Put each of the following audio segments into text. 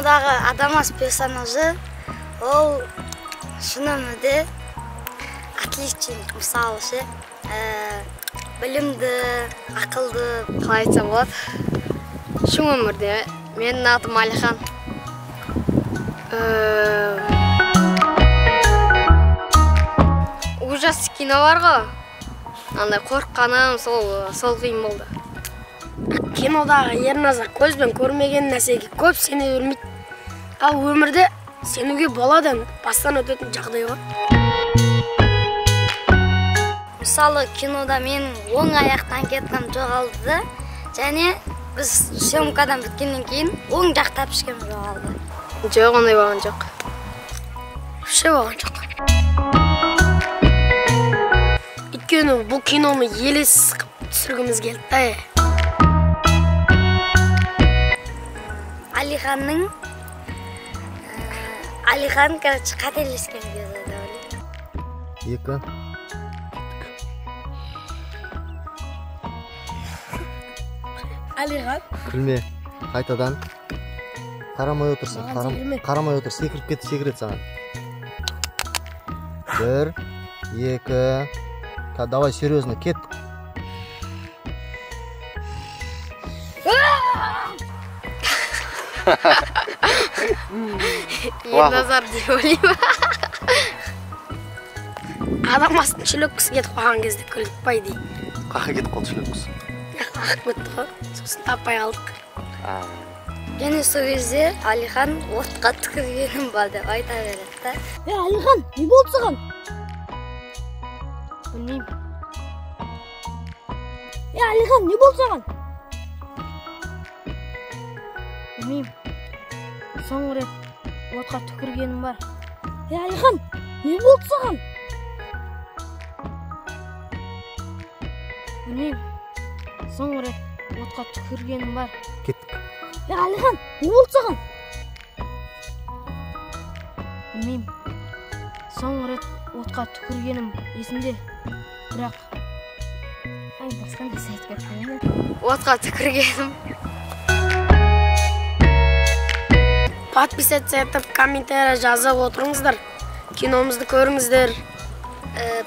Кинодағы Адамас персонажы ол шын өмірде отличник, мысалы ше, білімді, ақылды. Қалай айтсам болады? Шын өмірде менің атым Алихан. Ужас кино бар ғой. Андай қорыққаным сол қиын болды. Кинодағы Ерназар көзбен көрмеген нәрсеге көп сене бермейді. Ал өмірде сенуге болады, бастан өтетін жағдай ғой. Мысалы, кинода мен оң аяқтан кеткем жоғалды да, және біз съемкадан біткеннен кейін оң жақ тапочкам жоғалды. Жоқ, ондай болған жоқ. Вообще болған жоқ. Өйткені бұл киноны елес қылып түсіргіміз келді да. Алихан, короче, қателескен кезде деп ойлаймын. 2. Алихан. Күлме, қайтадан. Қарамай отырсың, қарамай отыр, секіріп кетті, секіреді саған. 1, 2. Давай, серьезно, кет. Ерназар деп ойлаймын. Адамастың шлепкісі кетіп қалған кезде күлдік па дейді. Қаққа кетіп қалды шлепкісі? Ағып кетті ғой, сосын таппай қалдық. Және сол кезде Алихан отқа түкіргенім бар деп айта береді да. Алихан, не болды саған? Білмеймін. Алихан, не болды саған? Білмеймін. Соңғы рет отқа түкіргенім бар. Алихан, не болды саған? Білмеймін. Соңғы рет отқа түкіргенім бар. Кеттік. Алихан, не болды саған? Білмеймін. Соңғы рет отқа түкіргенім есімде. Бірақ ай, басқа нәрсе айтып кеттім. Отқа түкіргенім. Подписаться етіп, комментарий жазып отырыңыздар. Киномызды көріңіздер.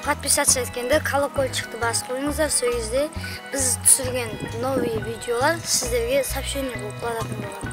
Подписаться еткенде колокольчикті басып қойыңыздар. Сол кезде біз түсірген новый видеолар сіздерге сообщение болып қалатын болады.